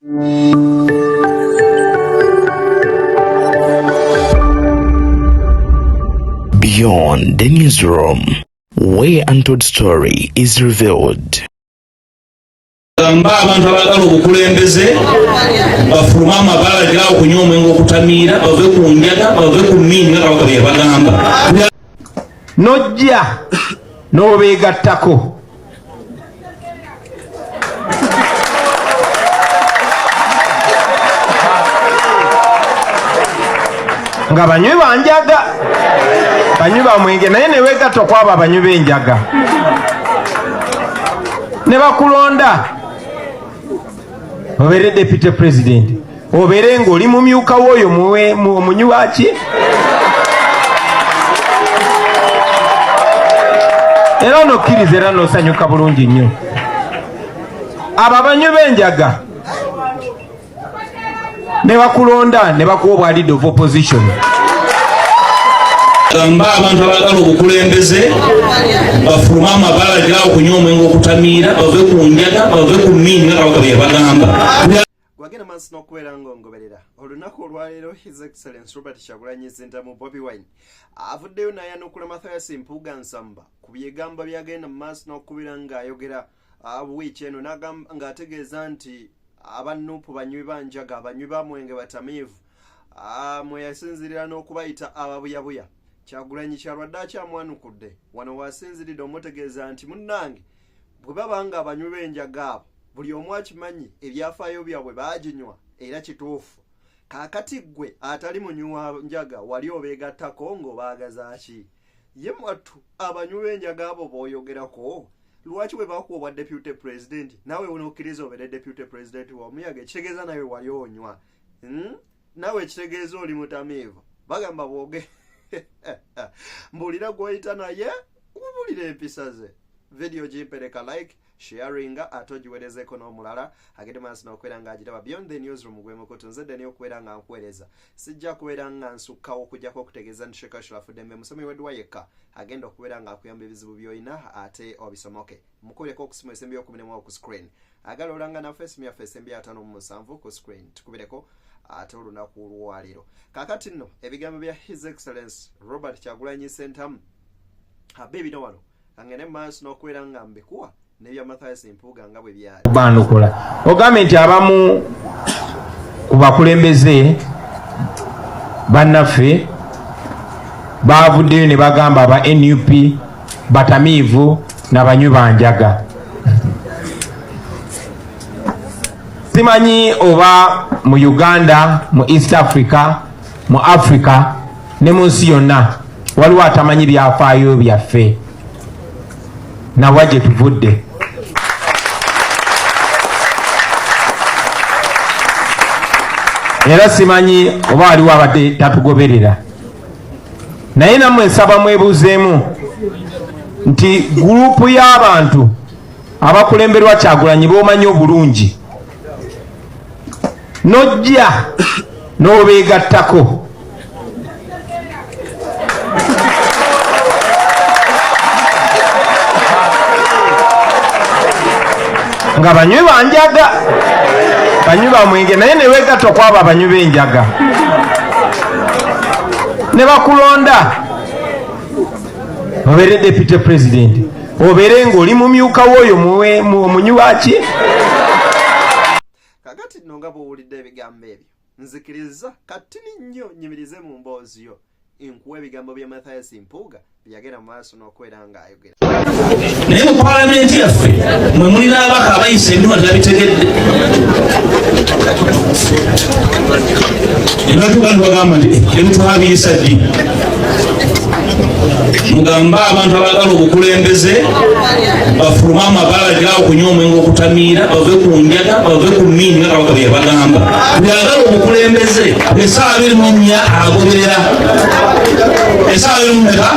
Beyond the newsroom, where untold story is revealed. Gamba abantu abaagala obukulembeze bafulume amabala balekerawo okunywa omwenge okutamiira bave ku njaga bave ku mmiini nga kabaka bye yabagamba. Nojja n'obeegattako nga banywi banjaga banywi bamwenge naye newegatta okwabo abanywi b'enjaga ne bakulonda obeere deputy president obeere ng'oli mumyuka w'oyo omunywi waki era onokkiriza era n'osanyuka bulungi nnyo abo abanywi b'enjaga ne bakulonda ne bakuwa obwa leader of opposition. Gamba abantu abaagala obukulembeze bafulume amabala balekerawo okunywa omwenge okutamiira bave ku njaga bave ku mmiini nga kabaka bye yabagamba. Gwagenda maaso n'okubeera ng'ongoberera olunaku olwaleero His Excellence Robert Kyagulanyi Ssentamu Bobi Wine avuddeyo n'ayanukula Mathias Mpuuga Nsamba ku byegambo byagenda mu maaso n'okubeera ng'ayogera wiiki eno ng'ategeeza nti aba Nup banywi ba njaga, banywi ba mwenge, batamiivu, mwe yasinzirira n'okubayita ababuyabuya. Kyagulanyi kyalwadde akyamwanukudde wano wasinziridde omutegeeza nti munnange bwe baba nga abanywi b'enjaga abo buli omu akimanyi ebyafaayo byabwe baaginywa era kituufu, kaakati ggwe atali munywi wa njaga wali obeegattako ng'obaagaza ki? Ye mwattu abanywi b'enjaga abo b'oyogerako lwaki bwe bakuwa obwa deputy president naawe onokkiriza obeere deputy president wa muyaga? Ekitegeeza nawe wali onywa, Naawe ekitegeeza oli mutamiivu. Bagamba bwoge mbuulira gw'oyita naye wubulira empisa ze. Video gimpereka like, sharinga ate ogiwerezeeko n'omulala agende maaso n'okubeera ng'agiraba. Beyond the Newsroom gwe mukutu nze ddeni okubeera nga nkuweereza. Sijja kubeera nga nsukkawo okujjako okutegeeza nti Sheikh Ashraf Dembe musomi w'edduwa yekka agenda okubeera ng'akuyamba ebizibu by'olina ate obisomoke. Mukubireko okusimu esembyeyo 11 ku screen. Agala olanga naffe, esimu yaffe esembyeyo 57 ku screen, tukubireko ate olunaku lwaleero. Kaakati nno ebigambo bya His Excellence Robert Kyagulanyi Ssentamu abe bino wano kangende mu maaso n'okubeera nga mbikuwa n'ebya Mathias Mpuuga nga bwe byali. Banukula ogambye nti abamu ku bakulembeze bannaffe baavuddeyo ne bagamba aba NUP batamiivu nabanywi banjaga. Simanyi oba mu Uganda, mu East Africa, mu Africa ne mu nsi yonna waliwo atamanyi byafaayo byaffe nawa gye tuvudde. Era simanyi oba waliwo abadde tatugoberera, naye nammwe nsaba mwebuuzeemu nti gurupu y'abantu abakulemberwa Kyagulanyi b'omanyi obulungi n'ojja n'obeegattako nga banywi banjaga banywi bamwenge naye newegatta okwabo abanywi b'enjaga ne bakulonda obeere deputy president obeere ng'oli mumyuka w'oyo omunywi waki. Kakati nno nga bw'owulidde ebigambo ebyo, nzikiriza katini nnyo nyimirize mu mboozi yo nkuwa ebigambo bya Mathias Mpuuga byeyagenda mu maaso n'okubeera ng'ayogera. Naye mu palamenti yaffe mwe mulina ababaka abayisa ebyuma tebabitegedde, nebatuuka nibagamba nti ebitwabiyisa ddi? Mugambe abantu abaagala obukulembeze bafulume amabala balekerawo okunywa omwenge okutamiira bave ku njaga bave ku mmiini nga kabaka bye yabagamba. Buli agala obukulembeze essaawa 24 agoberera essaawa abiri mu meka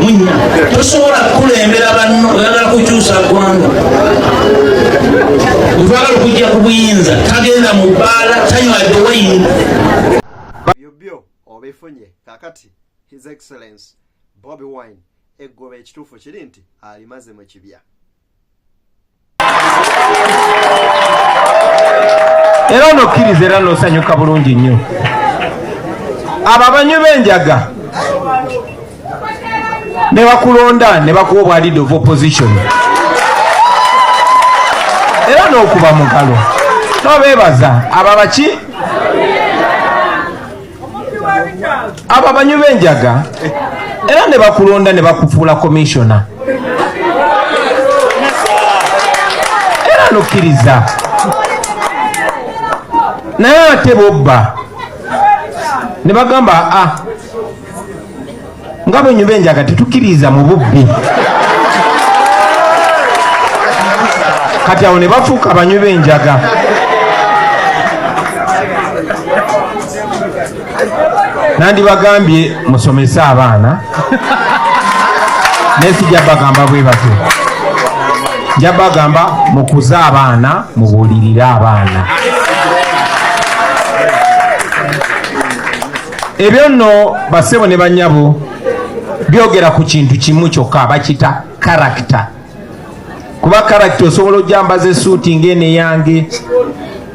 mu nnya. Tosobola kukulembera banno oyagala kukyusa ggwanga. Bwetwagala okujja ku buyinza tagenda mu bbaala, tanywa wayini. Ebyo byo obifunye. Kakati His Excellence Bobi Wine eggoba ekituufu kiri nti alimaze mu kibya. Era onokkiriza era n'osanyuka bulungi nnyo. Abo abanywi b'enjaga ne bakulonda ne bakuwa obwa leader of opposition era n'okuba mu ngalo n'obeebaza. Abo abaki? Abo abanywi b'enjaga era ne bakulonda ne bakufuula commissioner era nokkiriza, naye ate bobba ne bagamba a nga bwenywi b'enjaga tetukkiriza mu bubbi. Kati awo ne bafuuka abanywi b'enjaga. Nandibagambye musomese abaana, naye sijja bagamba bwe batyo. Nja bagamba mukuze abaana, mubuulirire abaana. Ebyo nno, basebo ne bannyabo, byogera ku kintu kimu kyokka, bakita character. Kuba character osobola ojambaza esuuti ng'eno eyange,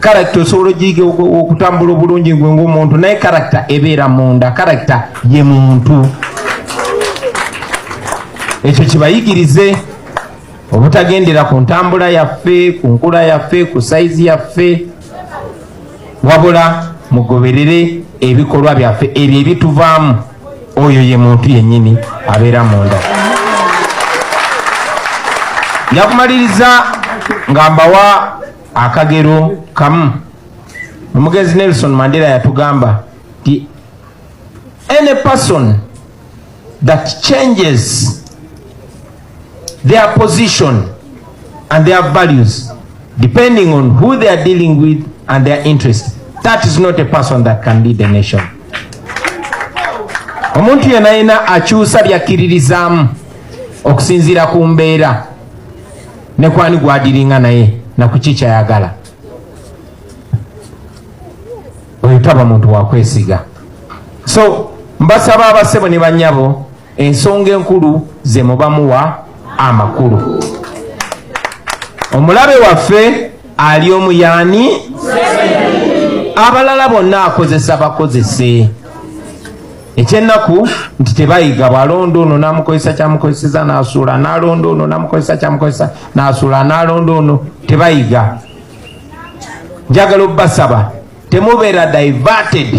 character osobola ogiyiga okutambula obulungi gwe ng'omuntu, naye character ebeera munda. Character ye muntu. Ekyo kibayigirize obutagendera ku ntambula yaffe, ku nkula yaffe, ku sayizi yaffe, wabula mugoberere ebikolwa byaffe, ebyo ebituvaamu. Oyo ye muntu yennyini abeera munda. Nja kumaliriza nga mbawa akagero kamu. Omugenzi Nelson Mandela yatugamba nti any person that changes their position and their values depending on who they are dealing with and their interest, that is not a person that can lead a nation. Omuntu yenna yena akyusa byakkiririzaamu okusinziira ku mbeera ne kwani gwadiringa naye nakuki kyayagala, oyo taba muntu wakwesiga. So mbasaba, abasebo ne bannyabo, ensonga enkulu ze muba muwa amakulu. Omulabe waffe ali omuyaani, abalala bonna akozesa bakozese. Ekyennaku nti tebayiga. Bwalonda ono namukozesa kyamukozeseza nasuula, nalonda ono namukozesa kyamukozesa nasuula, nalonda ono, tebayiga. Njagala obbasaba temubeera diverted.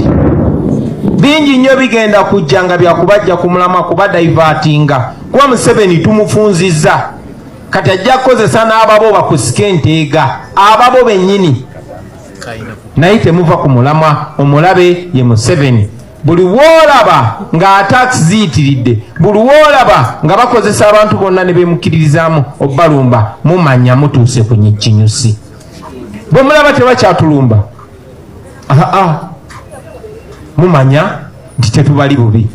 Bingi nnyo bigenda kujja nga byakubajja ku mulamwa, kuba divertinga, kuba Museveni tumufunzizza. Kati ajja kukozesa n'ababo bakusika enteega, ababo bennyini, naye temuva ku mulamwa. Omulabe ye Museveni. Buli woolaba nga attacks ziyitiridde, buli woolaba nga bakozesa abantu bonna ne bemukkiririzaamu obbalumba, mumanya mutuuse ku kinyusi. Bwe mulaba tebakyatulumba, aa, mumanya nti tetubali bubi.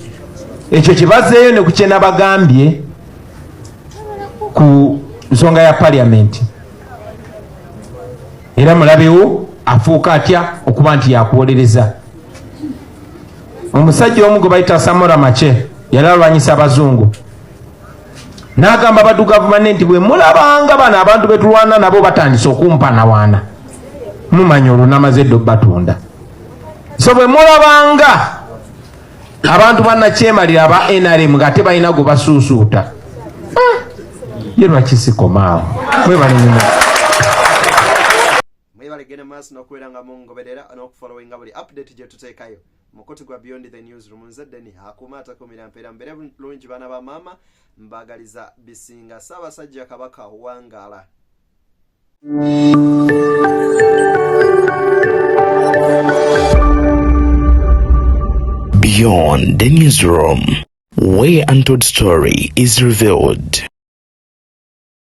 Ekyo kyebazeeyo ne ku kyenabagambye ku nsonga ya parliament. Era mulabewo afuuka atya okuba nti yakuwolereza omusajja omu gwe bayita Samora Machel. Yali alwanyisa abazungu, n'agamba abaddugavu banne nti bwe mulabanga bano abantu betulwana nabo batandise okumpanawaana, mumanya olwo namaze edda obbatunda. So bwe mulabanga abantu bannakyemalira aba NRM ng'ate balina gwe basuusuuta, ye lwaki sikomaawo? Mwebale nnyo. Mwebale genda maaso n'okubeera nga mungoberera n'okufollowinga buli update gye tuteekayo mukutu gwa Beyond the Newsroom. Nze Deni akuuma atakumira mpeera. Mbeere bulungi, baana ba maama, mbagaliza bisinga. Ssaabasajja Kabaka wangaala. Beyond the Newsroom, where untold story is revealed.